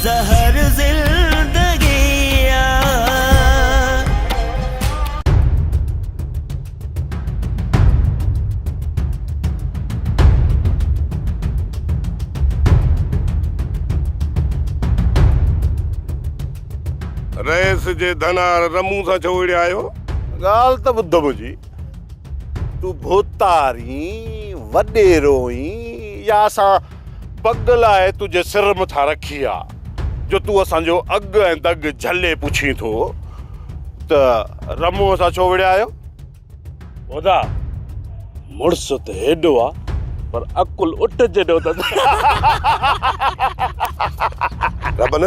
زهر زندگي آ. رئيس جي ڌنار رمون سان ڇو وڙهيا آهيو؟ ڳالهه ته ٻڌ منهنجي. تون ڀوتار ئين، وڏيرو ئين يا اسان پڳ لاهي تنهنجي سر مٿان رکي آ جو تون اسان جو اڳ ۽ دڳ جهلي پڇين ٿو ته رمونء سان ڇو وڙهيا آهيو؟ ادا، مڙس ته هيڏو آ پر عقل اٺ جيڏو اٿس. ربن،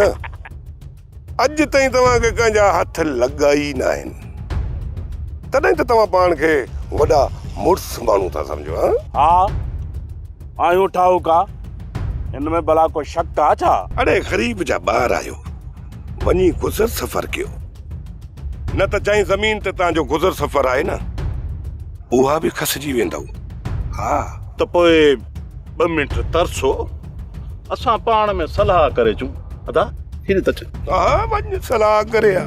اڄ تائين توهان کي ڪنهن جا هٿ لڳا ئي ناهن، تڏهن ته توهان پاڻ کي وڏا مڙس ماڻهو ٿا سمجهو، هان؟ ها، آهيون ٺاهوڪا، هن ۾ ڀلا ڪو شڪ آ ڇا؟ اڙي غريب جا ٻار آهيو، وڃي گذر سفر ڪيو، نه ته جنهن زمين تي توهان جو گذر سفر آهي نه، اها به کسجي ويندؤ، ها. ته پوء ٻه منٽ ترسو، اسان پاڻ ۾ صلاح ڪري اچون. ادا، هيڏي ته اچ. ها، وڃ صلاح ڪري آ.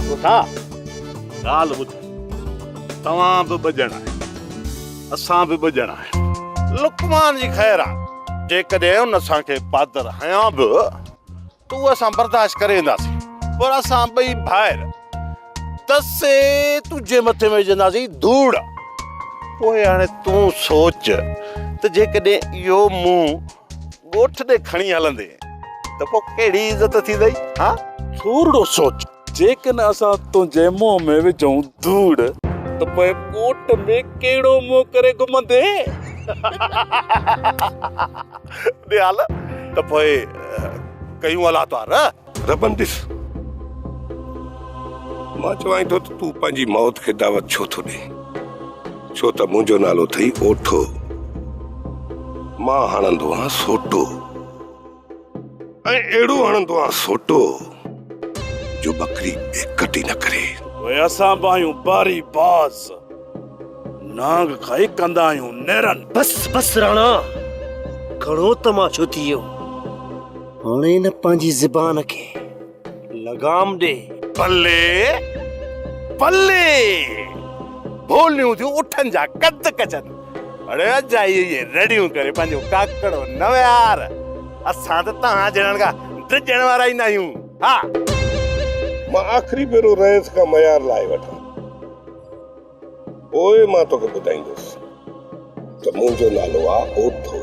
ٻڌا، ڳالهه ٻڌ. توهان به ٻه ڄڻا آهيو، اسان به ٻه ڄڻا آهيون. لقمان جي خير آ، جيڪڏهن ان اسان کي پادر هنيا به ته اهو اسان برداشت ڪري وينداسين، پر اسان ٻئي ڀائر دسي تنهنجي مٿي ۾ وجهنداسين ڌوڙ. پوء هاڻي تون سوچ ته جيڪڏهن اهو منهن ڳوٺ ڏي کڻي هلندين ته پوء ڪهڙي عزت ٿيندئي، ها؟ ٿورڙو سوچ. جيڪڏهن اسان تنهنجي منهن ۾ وجهون ڌوڙ ته پوء ڳوٺ ۾ ڪهڙو منهن ڪري گهمندين؟ ڏيال، ته پوء ڪيون الله توهار. ربن ڏس، مان چوانء ٿو ته تون پنهنجي موت کي دعوت ڇو ٿو ڏين؟ ڇو ته منهنجو نالو اٿئي اوٺو، مان هڻندو آهيان سوٽو. ۽ اهڙو هڻندو آن سوٽو جو ٻڪري ٻيڪٽ ئي نه ڪري. پوء اسان به آهيون باري باز، نانگ کائي ڪندا آهيون نيرن. بس بس راڻا، گهڻو تماشو ٿي ويو، هاڻي نه پنهنجي زبان کي لغام ڏي. بلي بلي، ڀوليون ٿيون اٺن جا قد ڪچن. اڙي اجائي اهي رڙيون ڪري پنهنجو ڪاڪڙو نه ويهار. اسان ته توهان جهڙن کان ڊڄڻ وارا ئي ناهيون. ها. مان آخري ڀيرو رئيس کان ميار لاهي وٺان. پوء مان توکي ٻڌائيندس ته منهنجو نالو آ اوٺو.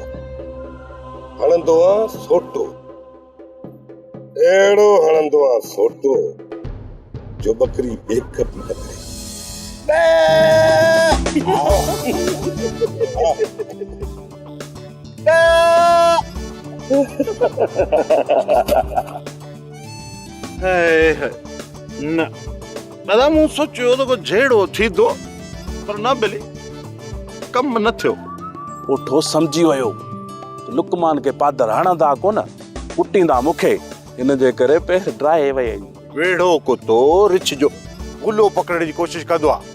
هڻندو آن سوٽو. اهڙو هڻندو آ سوٽو جو ٻڪري ٻيڪ به نه ڪري. نه دادا مون سوچيو ته ڪو جهيڙو ٿيندو پر نه ٻلي ڪم نه ٿيو. اوٺو سمجهي ويو ته لقمان کي پادر هڻندا ڪونه. ڪٽيندا مون کي، ان جي ڪري پير ڊاهي ويئي. ويڙهو ڪتو رڇ جو گلو پڪڙڻ جي ڪوشش ڪندو آهي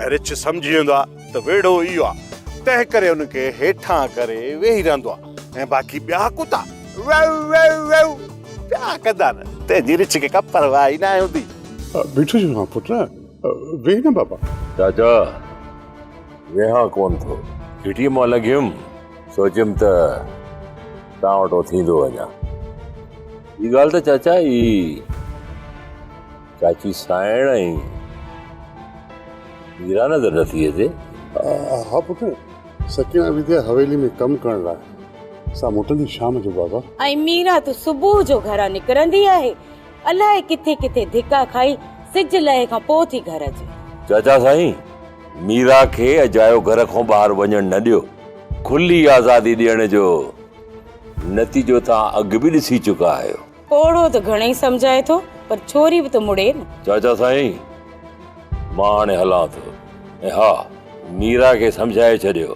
۽ رڇ سمجهي ويندو آهي ته ويڙهو اهو آهي، تنهن ڪري ان کي هيٺان ڪري ويهي رهندو آهي ۽ باقي ٻيا ڪتا ويو ويو ويو پيا ڪندا آهن، تنهن جي رڇ کي ڪا پرواهه ئي ناهي هوندي. بيٺو ڇو آهين پٽ، ويهه نه بابا. چاچا، ويهان ڪونه ٿو. گهٽيء مان لنگهيم، سوچيم ته توهان وٽ ٿيندو وڃان. ٻي ڳالهه ته چاچا هي چاچي سائڻ ۽ ميرا نظر نٿي اچي. ها پٽ، سڪينه ويندي آهي حويلي ۾ ڪم ڪرڻ لاء، سا موٽندي شام جو بابا. ۽ ميرا ته صبح جو گهران نڪرندي آهي، الائي ڪٿي ڪٿي ڌڪا کائي سج لهي کان پوء ٿي گهر اچي. چاچا سائين، ميرا کي اجايو گهر کان ٻاهر وڃڻ نه ڏيو. کلي آزادي ڏيڻ جو نتيجو توهان اڳ به ڏسي چڪا آهيو. پوڙهو ته گهڻئي سمجهائي ٿو پر ڇوري به ته مڙي نه. چاچا سائين، مان هاڻي هلان ٿو ۽ ها ميرا کي سمجهائي ڇڏيو،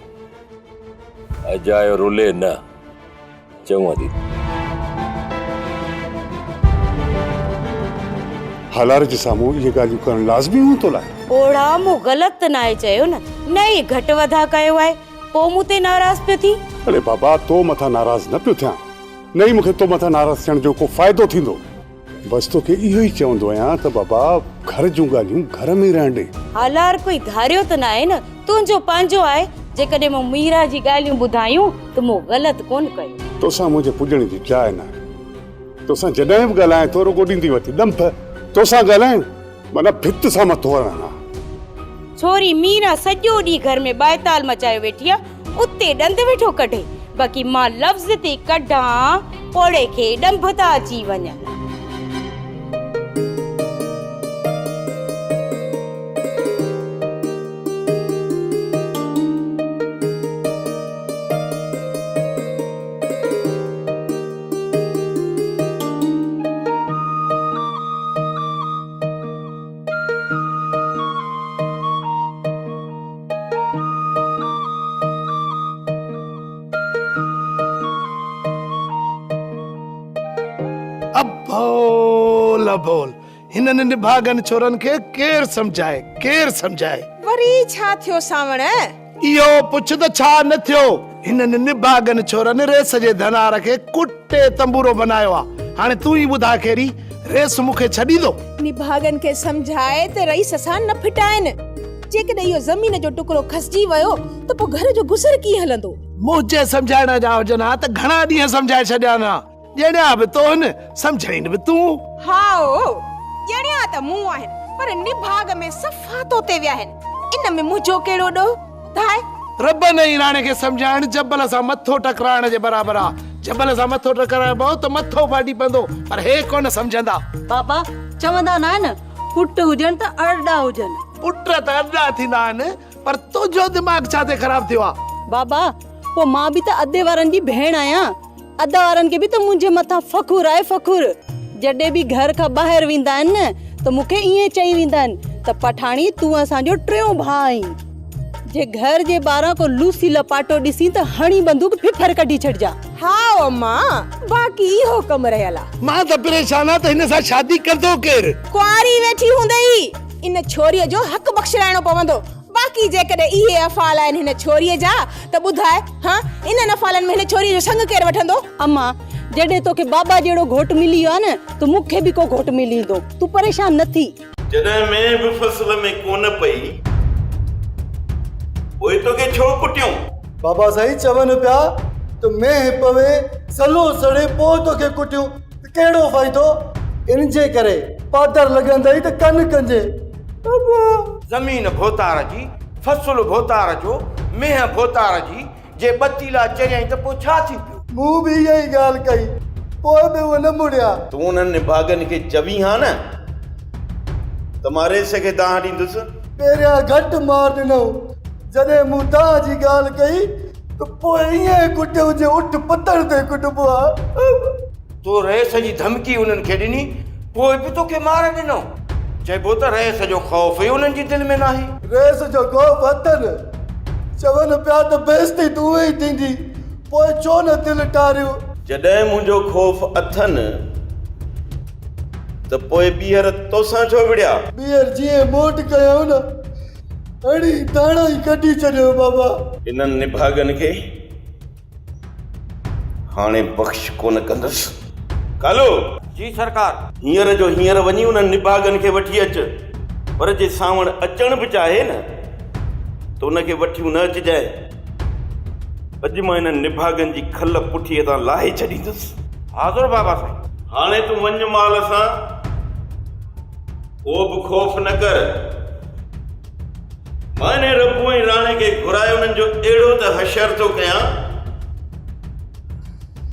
اجايو رلي نه. چڱو ادي. هالار جي سامهون اهي ڳالهيون ڪرڻ لازمي هيون تو لاء؟ پوڙها مون غلط ته ناهي چيو نه، نه ئي گهٽ وڌا ڪيو آهي، پوء مون تي ناراض پيو ٿين؟ اڙي بابا تو مٿان ناراض نه پيو ٿيان، نه ئي مون کي تو مٿان ناراض ٿيڻ جو ڪو فائدو ٿيندو. بس توکي اهو ئي چوندو آهيان ته بابا گهر جون ڳالهيون گهر ۾ رهڻ ڏي. هالار ڪوئي ڌاريو ته ناهي نه، تنهنجو پنهنجو آهي، جيڪڏهن مون ميرا جي ڳالهيون ٻڌايون ته مون غلط ڪونه ڪيو. توسان منهنجي پڄڻ جي جاء ناهي. توسان جڏهن به ڳالهايان ٿو رڳو ڏيندي وٺي ڏنڀ. توسان ڳالهائڻ معنيٰ ڀت سان مٿو هڻڻ آ. ڇوري ميرا سڄو ڏينهن گهر ۾ ٻائتال مچايو ويٺي آ، اتي ڏند ويٺو ڪڍي، باقي مان لفظ ٿي ڪڍان پوڙهي کي ڏنڀ ٿا اچي وڃن. ابول ابول هنن نڀاڳن ڇورن کي ڪير سمجهائي ڪير سمجهائي. وري ڇا ٿيو سانوڻ؟ اهو پڇ ته ڇا نه ٿيو. هنن نڀاڳن ڇورن ريس جي ڌنار کي ڪٽي تنبورو بنايو آ. هاڻي تون ئي ٻڌاء خيري، ريس مون کي ڇڏيندو؟ نڀاڳن کي سمجهاء ته رئيس سان نه ڦٽائين. جيڪڏهن اهو زمين جو ٽڪرو کسجي ويو ته پوء گهر جو گذر ڪيئن هلندو؟ منهنجي سمجهائڻ جا هجن ها ته گهڻا ڏينهن سمجهائي ڇڏيان ها. ڄڻيا به تو هن، سمجهائين به تون. هائو، ڄڻيا ته مون آهن، پر نڀاڳ ۾ صفا تو تي ويا آهن. ان ۾ منهنجو ڪهڙو ڏوهه؟ ٻڌاء. ربن ۽ راڻي کي سمجهائڻ جبل سان مٿو ٽڪرائڻ جي برابر آ. جبل سان مٿو ٽڪرائبو ته مٿو ڦاٽي پوندو، پر هي ڪونه سمجهندا. بابا، چوندا ناهن، پٽ هجن ته ارڏا هجن. پٽ ته ارڏا ٿيندا آهن، پر تنهنجو دماغ ڇا تي خراب ٿيو آ؟ بابا، پوء مان به ته ادي وارن جي ڀيڻ آهيان. ادا وارن کي به ته منهنجي مٿان فخر آهي فخر. جڏهن به گهر کان ٻاهر ويندا آهن نه ته مون کي ائين چئي ويندا آهن ته پٺاڻي تون اسان جو ٽيون ڀاء آهين. جي گهر جي ٻاهران ڪو لوسي لپاٽو ڏسين ته هڻي بندوق ڦڦر ڪڍي ڇڏجان. هائو اما، باقي اهو ڪم رهيل آ. مان ته پريشان آهيان ته هن سان شادي ڪندو ڪير؟ ڪنواري ويٺي هوندئي، ان ڇوريء جو حق بخشرائڻو پوندو. باقي جيڪڏهن اهي افعال آهن هن ڇوريء جا ته ٻڌاء، هان، انهن افعالن ۾ هن ڇوريء جو سڱ ڪير وٺندو؟ اما، جڏهن توکي بابا جهڙو گهوٽ ملي ويو آهي نه ته مون کي به ڪو گهوٽ ملي ويندو، تون پريشان نه ٿي. جڏهن مينهن به فصل ۾ ڪونه پئي، پوء توکي ڇو ڪٽيون؟ بابا سائين چون پيا ته مينهن پوي، سلو سڙي پوء توکي ڪٽيون ته ڪهڙو فائدو؟ ان جي ڪري پادر لڳندئي ته ڪن ڪنجي. بابا! زمين ڀوتار جي، فصل ڀوتار جو، مينهن ڀوتار جي، جي ٻه تيلا چريائين ته پوء ڇا ٿي پيو؟ مون به اها ئي ڳالهه ڪئي، پوء به اهي نه مڙيا. تون انهن نڀاڳن کي چوين ها نه ته مان رئيس کي دانهن ڏيندس. پهريان گهٽ مار ڏنائون، جڏهن مون دانهن جي ڳالهه ڪئي ته پوء ائين ڪٽيائون جيئن اٺ پتڻ تي ڪٽبو آهي. تو رئيس جي ڌمڪي انهن کي ڏني، پوء به توکي مار ڏنو. چئبو ته رئيس جو خوف ئي انهن جي دل ۾ ناهي. رئيس جو خوف اٿن، چون پيا ته بيعزتي ته اونئن ئي ٿيندي، پوء ڇو نه دل ٽاريون. جڏهن منهنجو خوف اٿن ته پوء ٻيهر توسان ڇو وڙهيا؟ ٻيهر جيئن موٽ ڪيائون نه، هڻي داڻا ئي ڪڍي ڇڏيو بابا. انهن نڀاڳن کي هاڻي بخش ڪونه ڪندس. ڪالو! جي سرڪار! هينئر جو هينئر وڃي انهن نڀاڳن کي وٺي اچ، پر جي سانوڻ اچڻ به چاهي نه ته ان کي وٺيون نه اچجانء. اڄ مان انهن نڀاڳن جي کل پٺيء تان لاهي ڇڏيندس. حاضر بابا سائين. هاڻي تون وڃ مال سان، ڪو به خوف نه ڪر. مان انهي ربو ۽ راڻي کي گهرائي انهن جو اهڙو ته حشر ٿو ڪيان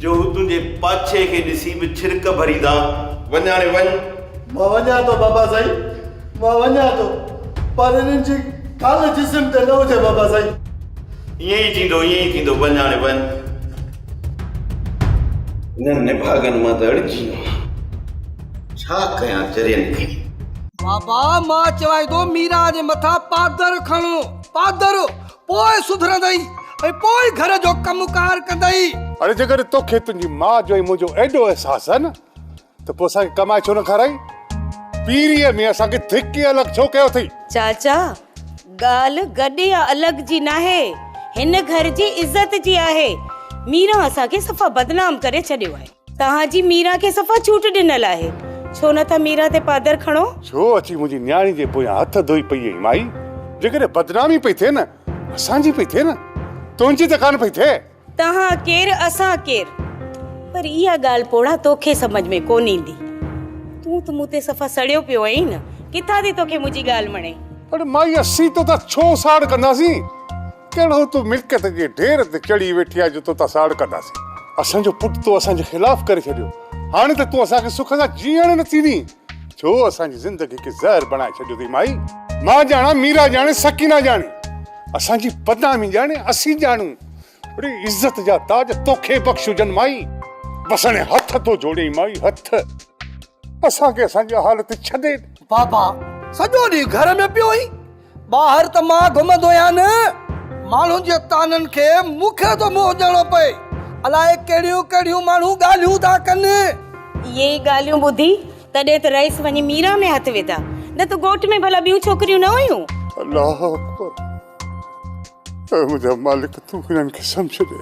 جو هو تنهنجي پاڇي کي ڏسي به ڇرڪ ڀريندا. وڃ هاڻي وڃ. مان وڃان ٿو بابا سائين، مان وڃان ٿو، پر انهن جي کل جسم تي نه هجي بابا سائين. ائين ئي ٿيندو، ائين ئي ٿيندو، وڃ هاڻي وڃ. انهن نڀاڳن مان ته اڙجي ويو آهيان. ڇا ڪيان چرين کي. بابا مان چوانء ٿو ميران جي مٿان پادر کڻ، پادر، پوء سڌرندئي ۽ پوء گهر جو ڪم ڪار ڪندئي. اڙي جيڪڏهن توکي تنهنجي ماء جو ۽ منهنجو ايڏو احساس آهي نه ته پوء اسان کي ڪمائي ڇو نه کارائين؟ پيريء ۾ اسان کي ڌڪي الڳ ڇو ڪيو اٿئي؟ چاچا، ڳالهه گڏ يا الڳ جي ناهي، هن گهر جي عزت جي آهي. ميران اسان کي صفا بدنام ڪري ڇڏيو آهي. توهان جي ميران کي صفا ڇوٽ ڏنل آهي. ڇو نه ٿا ميران تي پادر کڻو؟ ڇو اچي منهنجي نياڻي جي پويان هٿ ڌوئي پئي آهين مائي؟ جيڪڏهن بدنامي پئي ٿئي نه، اسان جي پئي ٿئي نه، تنهنجي ته ڪانه پئي ٿئي. توهان ڪير اسان ڪير؟ پر اها ڳالهه پوڙها توکي سمجهه ۾ ڪونه ايندي. تون ته مون تي صفا سڙيو پيو آهين نه، ڪٿان ٿي توکي منهنجي ڳالهه وڻي. پر مائي اسين تو تان ڇو ساڙ ڪنداسين؟ ڪهڙو تون ملڪيت جي ڍير تي چڙهي ويٺي آهين جو تو تان ساڙ ڪنداسين. اسان جو پٽ تو اسان جي خلاف ڪري ڇڏيو، هاڻي ته تون اسان کي سک سان جيئڻ نه ٿي ڏين. ڇو اسان جي زندگي کي زهر بڻائي ڇڏيو اٿئي مائي؟ مان ڄاڻان، ميرا ڄاڻي، سڪينه ڄاڻي. اسان جي بدنامي ڄاڻي، اسين ڄاڻون. اڙي عزت جا تاج توکي بخش هجن مائي. بس هاڻي هٿ ٿو جوڙيئين مائي هٿ. اسان کي اسان جي حال تي ڇڏي ڏي. بابا سڄو ڏينهن گهر ۾ پيو آهين. ٻاهر ته مان گهمندو آهيان نه. ماڻهن جي طعنن کي مون کي ٿو منهن ڏيڻو پئي. الائي ڪهڙيون ڪهڙيون ماڻهو ڳالهيون ٿا ڪن. اهي ئي ڳالهيون ٻڌي تڏهن ته رئيس وڃي ميران ۾ هٿ وڌا. نه ته ڳوٺ ۾ ڀلا ٻيون ڇوڪريون نه هيون. الله اڪبر. اي منهنجا مالڪ تون هنن کي سمجهه ڏي.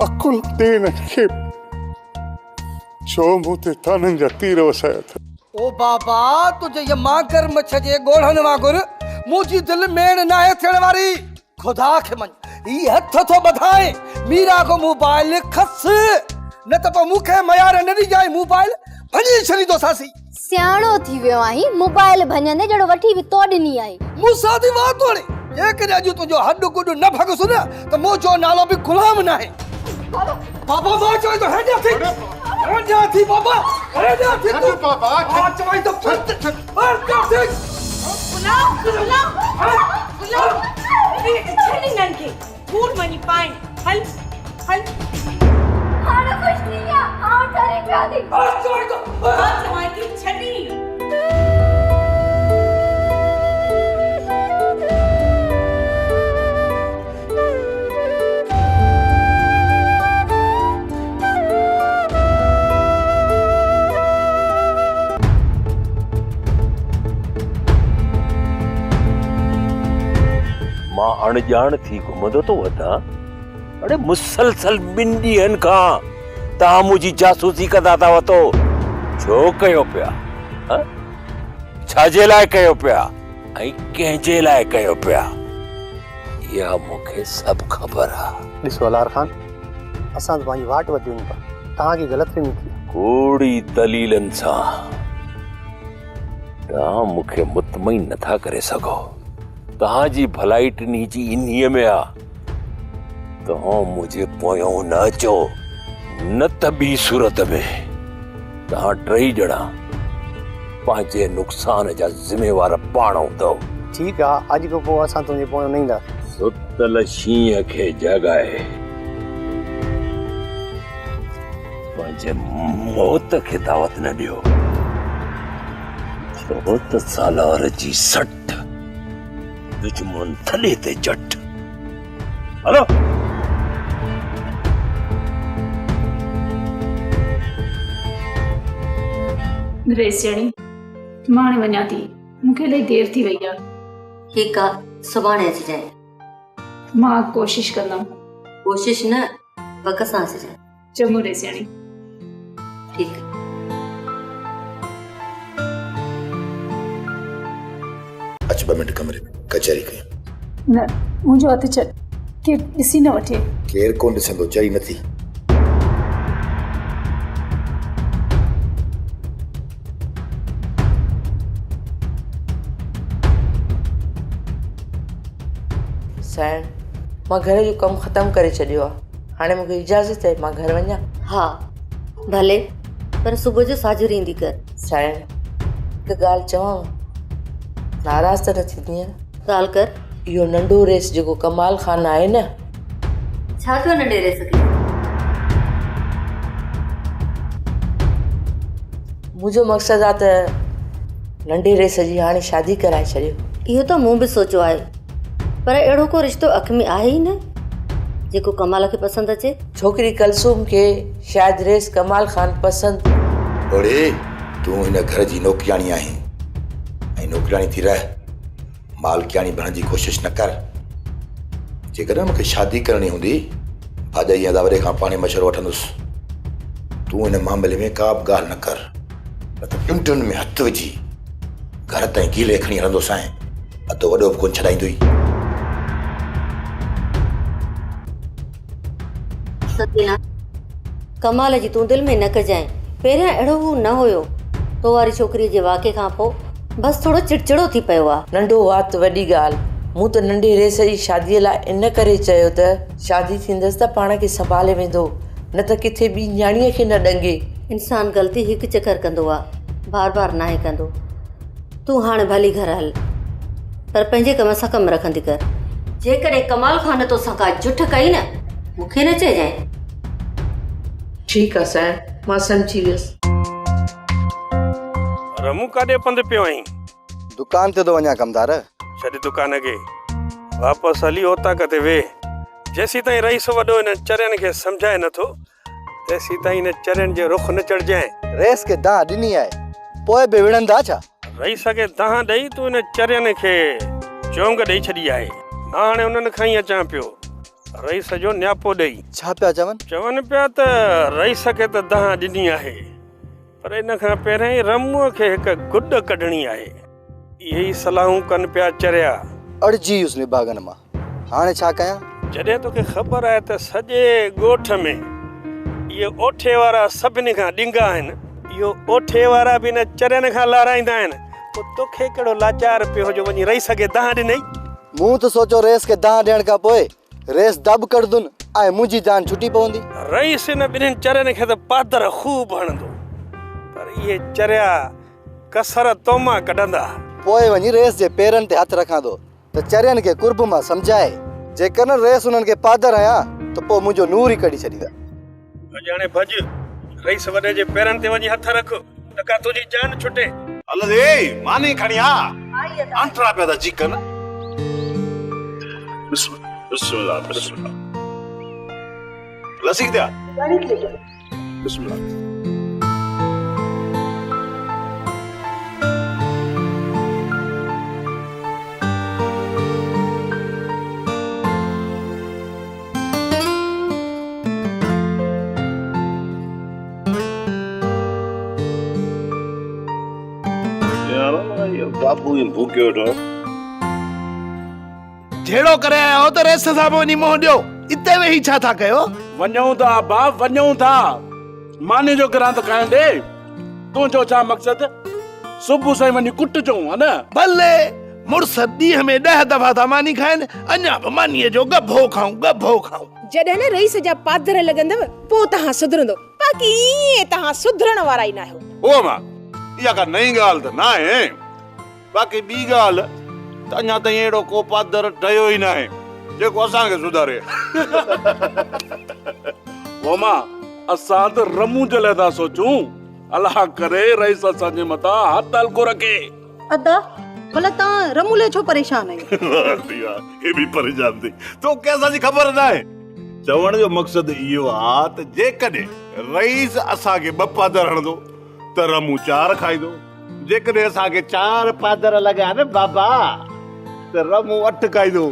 عقل ڏي هنن کي. ڇو مون تي طعنن جا تير وسايا اٿن. او بابا تنهنجي هيء مانگر مڇ جي ڳوڙهن وانگر منهنجي دل ميڻ ناهي ٿيڻ واري. خدا کي مڃ هي هٿ ٿو ٻڌائين ميرا کان موبائل کس نه ته پوء مون کي ميار نه ڏجانء موبائل ڀڃي ڇڏيندوسانسي. سياڻو ٿي ويو آهين موبائل ڀڃندي جهڙو وٺي به تو ڏني آهي. مون سان ٿي وات هڻي جيڪڏهن اڄ تنهنجو هڏ گڏ نه ڀڳس نه ته منهنجو نالو به غلام ناهي. بابا مان چوين ٿو هيڏانهن ٿي هيڏانهن ٿي بابا هيڏانهن ٿي تون مان چوين ٿو پرتي ٿي. غلام غلام غلام ڇڏ هنن کي ڌوڙ وڃي پائين هل هل. هاڻ خوش ٿي ويا آئون ٺري پيا ٿي. مان چوين ٿو مان چوان ٿي ڇڏ. مان اڻڄاڻ ٿي گهمندو ٿو وتان. اڙي مسلسل ٻن ڏينهن کان توهان منهنجي جاسوسي ڪندا ٿا وتو. ڇو ڪيو پيا؟ ها؟ ڇا جي لاء ڪيو پيا ۽ ڪنهن جي لاء ڪيو پيا؟ اها مون کي سڀ خبر آ. ڏسو الار خان، اسان ته پنهنجي واٽ وڌي وڃون ٿا. توهان کي غلط فهمي ٿي آ. ڪوڙي دليلن سان توهان مون کي مطمئن نٿا ڪري سگهو. توهان جي ڀلائي ٽنهي جي انهيء ۾ آ. توهان منهنجي پويان نه اچو، نه ته ٻي صورت ۾ توهان ٽئي ڄڻا پنهنجي نقصان جا ذميوار پاڻ هوندؤ. ٺيڪ آ، اڄ کان پوء اسان تنهنجي پويان نه اينداسين. ستل شينهن کي جاڳائي پنهنجي موت کي دعوت نه ڏيو، ڇو ته سالار جي سٽ دشمن ٿڏي تي جٽ. هلو. رئيسياڻي، مان هاڻي وڃان ٿي، مون کي الاهي دير ٿي وئي آهي. ٺيڪ آ، سڀاڻي اچجانء. مان ڪوشش ڪندم. ڪوشش نه، پڪ سان اچجانء. چڱو ريسياڻي. ٺيڪ. اچ ٻه منٽ ڪمري ۾ ڪچهري ڪيون. نه منهنجو هٿ ڇڏ ڪير ڏسي نه وٺي. ڪير ڪونه ڏسندو چري نه ٿي. سائڻ مان گهر جو ڪم ختم ڪري ڇڏيو آ. هاڻي مون کي اجازت آهي مان گهر وڃان؟ ها ڀلي پر صبح جو ساجهر ايندي ڪر. سائڻ هڪ ڳالهه چوانء ناراض ته نه ٿيندينء نه؟ ڳالهه ڪر. اهو ننڍو ريس جيڪو ڪمال خان آهي نه. ڇا ٿيو ننڍي ريس کي؟ منهنجو مقصد آ ته ننڍي ريس جي هاڻي شادي ڪرائي ڇڏيو. اهو ته مون به سوچيو آهي. پر اهڙو ڪو رشتو اک ۾ آهي ئي نه جيڪو ڪمال کي پسند اچي. ڇوڪري ڪلثوم کي شايد ريس ڪمال خان پسند. اڙي تون هن گهر جي نوڪرياڻي آهين ۽ نوڪرياڻي ٿي رهه. مالڪياڻي بڻڻ جي ڪوشش نه ڪر. جيڪڏهن مون کي شادي ڪرڻي هوندي، ڀاڄائي يا داوري کان پاڻهي مشورو وٺندس. تون هن معاملي ۾ ڪا به ڳالهه نه ڪر، نه ته ٽنڊن ۾ هٿ وجهي گهر تائين گيلي کڻي هلندوسانء. ادو وڏو به ڪونه ڇڏائيندوئي. سڪينه، ڪمال جي تون دل ۾ نه ڪجانء. پهريان اهڙو هو نه هيو. تو واري ڇوڪريء جي واقعي کان پوء بس ٿورو چڙچڙو ٿي پيو آ. ننڍو وات وڏي ڳالهه. مون ته ننڍي ريس جي شاديء لاء ان ڪري چيو ته شادي ٿيندس ته پاڻ کي سنڀالي ويندو، نه ته ڪٿي ٻي نياڻيء کي نه ڏنگي. انسان غلطي هڪ چڪر ڪندو آ، بار بار ناهي ڪندو. تون هاڻ ڀلي گهر هل، پر پنهنجي ڪم سان ڪم رکندي ڪر. جيڪڏهن ڪمال خان توسان ڪا جٺ ڪئي نه، مون کي نه چئجانء. ٺيڪ آ سائڻ، مان سمجهي ويس. رمون ڪاڏي پنڌ پيو آهين؟ دڪان تي ٿو وڃان ڪمدار. ڇڏ دڪان کي، واپس هلي اوطاق تي ويهه. جيسيتائين رئيس وڏو انهن چرين کي سمجهائي نٿو، تيسيتائين هن چرين جي رخ نه چڙهجانء. رئيس کي دانهن ڏني آهي، پوء به وڙهندا ڇا؟ رئيس کي دانهن ڏئي تون هن چرين کي چونگ ڏئي ڇڏي آهي. مان هاڻي انهن کان ئي اچان پيو. رئيس جو نياپو ڏئي. ڇا پيا چون؟ چون پيا ته رئيس کي ته دانهن ڏني آهي، پر ان کان پهريائين رمونء کي هڪ گڏ ڪڍڻي آهي. اهي ئي صلاحون ڪن پيا چريا. اڙجي ويس نڀاڳن مان، هاڻي ڇا ڪيان؟ جڏهن توکي خبر آهي ته سڄي ڳوٺ ۾ اهي اوٺي وارا سڀني کان ڏنگا آهن. اهو اوٺي وارا به ان چرين کان لهرائيندا آهن، پوء توکي ڪهڙو لاچار پيو جو وڃي رئيس کي دانهن ڏنئي؟ مون ته سوچيو رئيس کي دانهن ڏيڻ کان پوء رئيس دٻ ڪڍندن ۽ منهنجي جان ڇٽي پوندي. رئيس ان ٻنهين چرين کي ته پادر خوب هڻندو، پر اهي چريا ڪسر تو مان ڪڍندا. پوء وڃي رئيس جي پيرن تي هٿ رکان ٿو ته چرين کي قرب مان سمجهائي، جيڪڏهن رئيس انهن کي پادر هنيا ته پوء منهنجو نور ئي ڪڍي ڇڏيندا. ڀڄ هاڻي ڀڄ، رئيس وڏي جي پيرن تي وڃي هٿ رک ته ڪا تنهنجي جان ڇٽي. هل ڙي، ماني کڻي آ، آنٽرا پيا ٿا چيڪن. بسم الله بسم الله. لسي ڪٿي آ؟ بسم الله. يار اهو بابو ئي ڀوڪيو ويٺو آهي. جهيڙو ڪري آيا آهيو ته رئيس صاحب وڃي منهن ڏيو، اتي ويهي ڇا ٿا ڪيو؟ وڃون ٿا ابا وڃون ٿا، ماني جو گران ته کائڻ ڏي، تنهنجو ڇا مقصد؟ صبح سان ئي وڃي ڪٽجون ها نه؟ ڀلي، مڙس ڏينهن ۾ ڏهه دفعا ٿا ماني کائن، اڃا به مانيء جو ڳڀو کائون ڳڀو کائون. جڏهن نه رئيس جا پادر لڳندؤ، پوء توهان سڌرندو، باقي ائين توهان سڌرڻ وارا ئي ناهيو. او اما، اها ڪا نئين ڳالهه ته ناهي. باقي ٻي ڳالهه ته اڃا تائين اهڙو ڪو پادر ٺهيو ئي ناهي جيڪو اسان کي سڌاري. ماما اسان ته رمون جي لاء ٿا سوچون. الله ڪري رئيس اسان جي مٿان هٿ هلڪو رکي. ادا ڀلا توهان رمون لاء ڇو پريشان آهيو؟ هي به پريشان ٿي. توکي اسان جي خبر ناهي. چوڻ جو مقصد اهو آ ته جيڪڏهن رئيس اسان کي ٻه پادر هڻندو ته رمون چار کائيندو. جيڪڏهن اسان کي چار پادر لڳا نه بابا ته رمون اٺ کائيندو.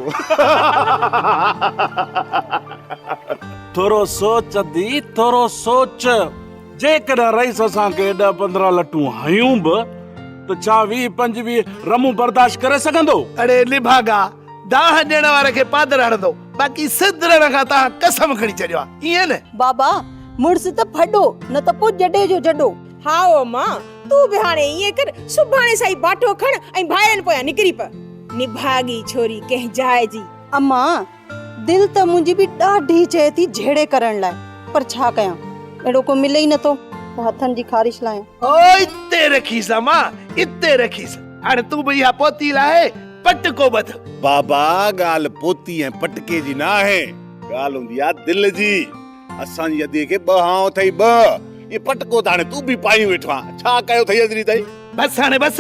ٿورو سوچ ادي ٿورو سوچ. جيڪڏهن رئيس اسان کي ڏهه 15 لٽون هنيون به ته ڇا 20 25 رمون برداشت ڪري سگهندو؟ اڙي نڀاڳا دانهن ڏيڻ واري کي پادر هڻندو باقي سڌرڻ کان توهان قسم کڻي ڇڏيو آهي ائين نه؟ بابا مڙس ته ڦڏو نه ته پوء جڏي جو جڏو. هائو امان تون به هاڻي ائين ڪر، سڀاڻي سان ئي باٺو کڻ ۽ ڀائرن پويان نڪري پء. نڀاڳي ڇوري ڪنهن جاء جي. امان، دل ته منهنجي به ڏاڍي چئي ٿي جهيڙي ڪرڻ لاء، پر ڇا ڪيان، اهڙو ڪو ملي ئي نٿو ته هٿن جي خارش لاهيان. او اتي رکيس امان، اتي رکيس. هاڻي تون به اها پوتي لاهي پٽڪو ٻڌ. بابا، ڳالهه پوتي ۽ پٽڪي جي ناهي، ڳالهه هوندي آ دل جي. اسان جي ادي کي ٻه هانء اٿئي ٻه. اهي پٽڪو ته هاڻي تون به پايون ويٺو آن. ڇا ڪيو اٿئي ايتري تائين؟ بس هاڻي بس.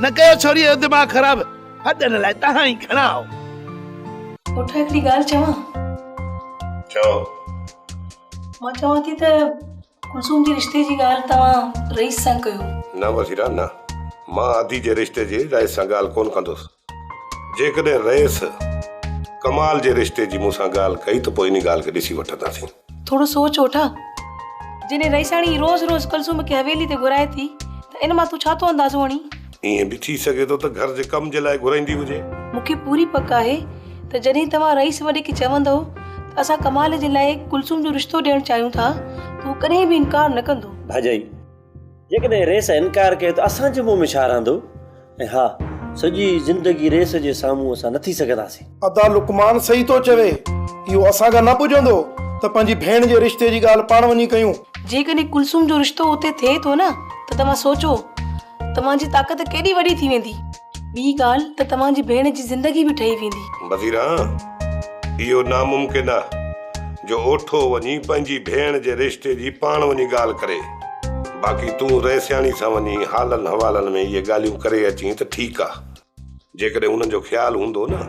نه ڪيو ڇوريء جو دماغ خراب. هڏن لاء توهان ئي گهڻا آهو. پٽ هڪڙي ڳالهه چوان؟ چئو. مان چوان ٿي ته ڪلثوم جي رشتي جي ڳالهه توهان رئيس سان ڪيو. نه وزيرا نه، مان ادي جي رشتي جي رئيس سان ڳالهه ڪونه ڪندس. جيڪڏهن رئيس ڪمال جي رشتي جي مون سان ڳالهه ڪئي ته پوء انهي ڳالهه کي ڏسي وٺنداسين. ٿورو سوچ اوٺا، جڏهن رئيساڻي روز روز ڪلثوم کي حويلي تي گهرائي ٿي ته ان مان تون ڇا ٿو اندازو هڻين؟ ائين به ٿي سگهي ٿو ته گهر جي ڪم جي لاء گهرائيندي هجي. مون کي پوري پڪ آهي ته جڏهن توهان رئيس وڏي کي چوندؤ ته اسان ڪمال جي لاء ڪلثوم جو رشتو ڏيڻ چاهيون ٿا ته هو ڪڏهن به انڪار نه ڪندو. ڀاڄائي، جيڪڏهن رئيس انڪار ڪيو ته اسان جي منهن ۾ ڇا رهندو؟ ۽ ها، سڄي زندگي رئيس جي سامهون اسان نه ٿي سگهنداسين. ادا لقمان صحيح ٿو چوي، اهو اسان کان نه پڄندو ته پنهنجي ڀيڻ جي رشتي جي ڳالهه پاڻ وڃي ڪيون. جيڪڏهن ڪلثوم جو رشتو اتي ٿئي ٿو نه ته توهان سوچو توهان جي طاقت ڪيڏي وڏي ٿي ويندي. ٻي ڳالهه ته توهان جي ڀيڻ جي زندگي به ٺهي ويندي. وزيران، اهو ناممڪن آ جو اوٺو وڃي پنهنجي ڀيڻ جي رشتي جي پاڻ وڃي ڳالهه ڪري. باقي تون رئيسياڻي سان وڃي حالن حوالن ۾ اهي ڳالهيون ڪري اچين ته ٺيڪ آ. جيڪڏهن انهن جو خيال هوندو نه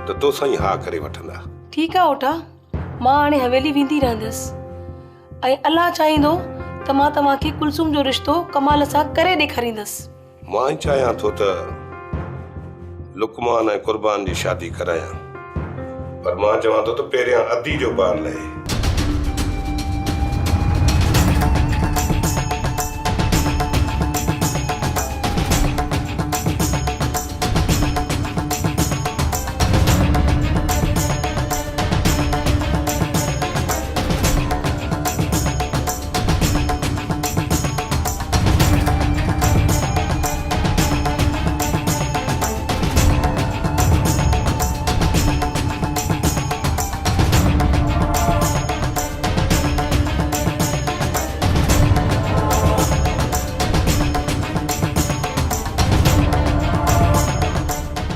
ته توسان ئي ها ڪري وٺندا. ٺيڪ آ اوٺا، مان هاڻي حويلي ويندي رهندس. ۽ الله چاهيندو ته مان توهان کي ڪلثوم جو رشتو ڪمال سان ڪري ڏيکاريندس. مان چاهيان ٿو ته لقمان ۽ قربان جي شادي ڪرايان پر مان چوان ٿو ته پهريان ادي جو بار لهي.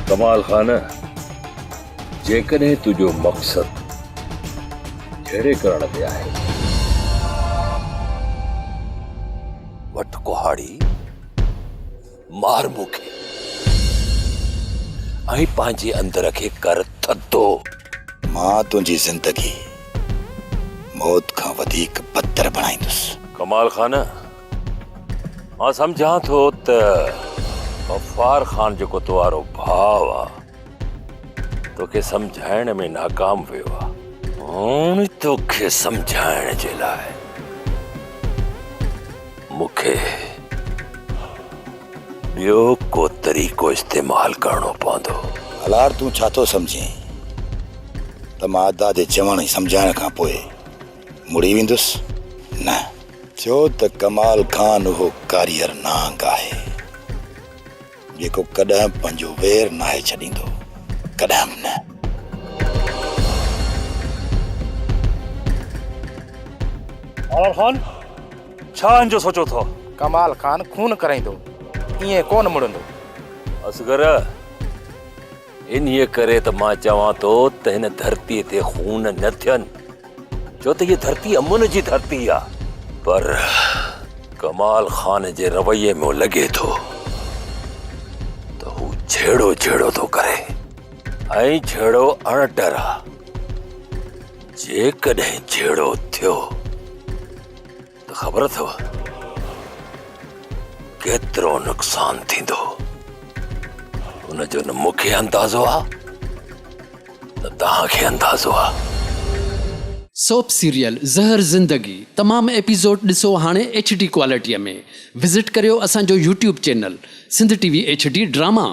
ڪمال خان! جيڪڏهن تنهنجو مقصد جهيڙي ڪرڻ تي آهي. وٺ ڪهاڙي، مار مون کي ۽ پنهنجي اندر کي ڪر ٿڌو. مان تنهنجي زندگي موت کان وڌيڪ بدتر بڻائيندس. ڪمال خان، مان سمجهان ٿو ته غفار خان جيڪو تو وارو ڀاء آ، توکي سمجهائڻ ۾ ناڪام ويو آ. هاڻ توکي سمجهائڻ جي لاء مون کي ٻيو ڪو طريقو استعمال ڪرڻو پوندو. هالار تون ڇا ٿو سمجهين ته مان ادا جي چوڻ ۽ سمجهائڻ کان پوء مڙي ويندس؟ نه، ڇو ته ڪمال خان اهو ڪاريهر نانگ آهي. جيڪو ڪڏهن به پنهنجو وير ناهي ڇڏيندو، ڪڏهن به نه. ڪمال خان، ڇا هن جو سوچيو اٿو؟ ڪمال خان خون ڪرائيندو، ائين ڪونه مڙندو. اصغر، انهيء ڪري ته مان چوان ٿو ته هن ڌرتيء تي خون نه ٿين، ڇو ته هيء ڌرتي امن جي ڌرتي آ. پر ڪمال خان جي رويي مان لڳي ٿو ته هو جهيڙو جهيڙو ٿو ڪري ۽ جهيڙو اڻٽر آ. جيڪڏهن جهيڙو ٿيو ته خبر اٿو ڪيترو نقصان ٿيندو؟ ان جو نه مون کي اندازو آ نه توهان کي اندازو آ. سوپ سيريل زهر زندگي تمام ايپيسوڊ ڏسو هاڻي ايڇ ڊي ڪوالٽي ۾ وزٽ ڪريو اسان جو YouTube channel Sindh T V H D drama.